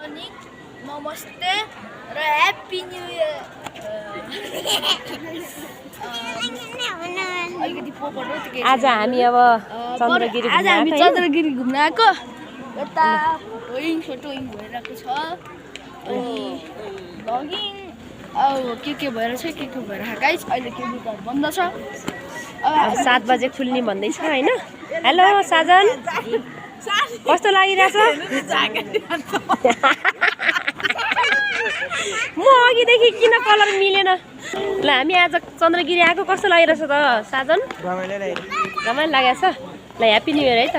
नमस्ते र happy new year. आज हामी अब चन्द्रगिरी घुम्न आएको। यता फोटोइङ भइरहेको छ अनि भ्लगिङ के भइरहेछ के भइरहेको गाइस। अहिले के दुकान बन्द छ। अब 7 बजे खुल्ने भन्दैछ हैन। हेलो साजन, कस्तो लागिरहेछ? म अघिदेखि किन कलर मिलेन? ल हामी आज चन्द्रगिरी आएको, कस्तो लागिरहेछ त साजन? रमाइलो लागेको छ। ल ह्याप्पी न्यू इयर है त।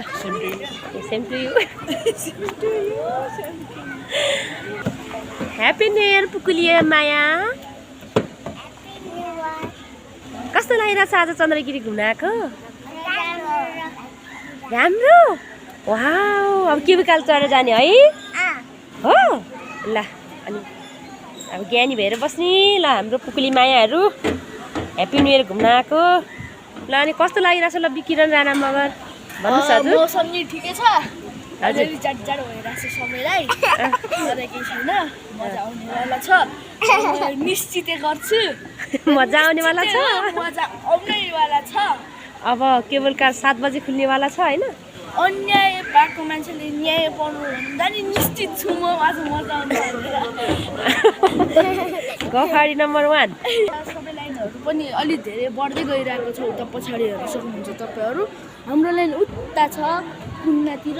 Same to you. Happy new year पुकुलिए माया। कस्तो लागिरहेछ आज चन्द्रगिरी घुम्न आएको? राम्रो। वाउ, अब केमिकल चढेर जाने है हो। ल अनि अब ज्ञानी भएर बस्ने। ल हाम्रो पुकुली मायाहरू ह्याप्पी न्यू इयर घुम्न आएको। ल अनि कस्तो लागिरहेछ? ल विकिरण राणा मगर भन्नुहोस् हजुर। मौसम नि ठिकै छ। हजुर जाडो भइरहेछ समयलाई। मलाई केही छैन, मजा आउनेवाला छ। निश्चितै गर्छु मजा आउनेवाला छ। मजा आउनेवाला छ। अब केबल कार 7 बजे खुल्नेवाला छ हैन। अन्याय भएको मान्छेले न्याय पाउनु भन्दा नि निश्चित छु म आज मजा आउँछ भनेर। गफाडी नम्बर 1। सबै लाइनहरू पनि अलि धेरै बढ्दै गइरहेको छ। उता पछाडि हेर्न सक्नुहुन्छ तपाईँहरू। हाम्रो लाइन उता छ कुन्नातिर।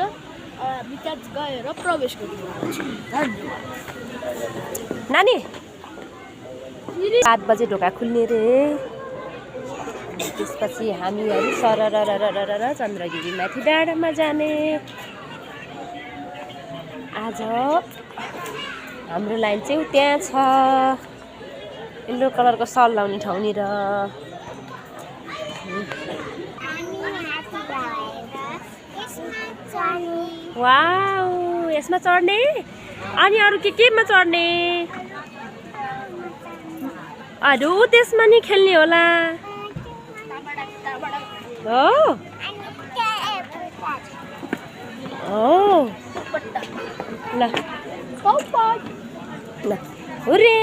विकास गएर प्रवेश गरिरहेको छु। धन्यवाद। नानी 7 बजे ढोका खुल्ने रे। त्यसपछि हामीहरू सरर चन्द्रगिरी माथि डाँडामा जाने। आज हाम्रो लाइन चाहिँ त्यहाँ छ, येल्लो कलरको सल लाउने ठाउँनिर। वाउ, यसमा चढ्ने अनि अरू केमा चढ्ने? अरू त्यसमा नि खेल्ने होला हो। ल ल हुरे।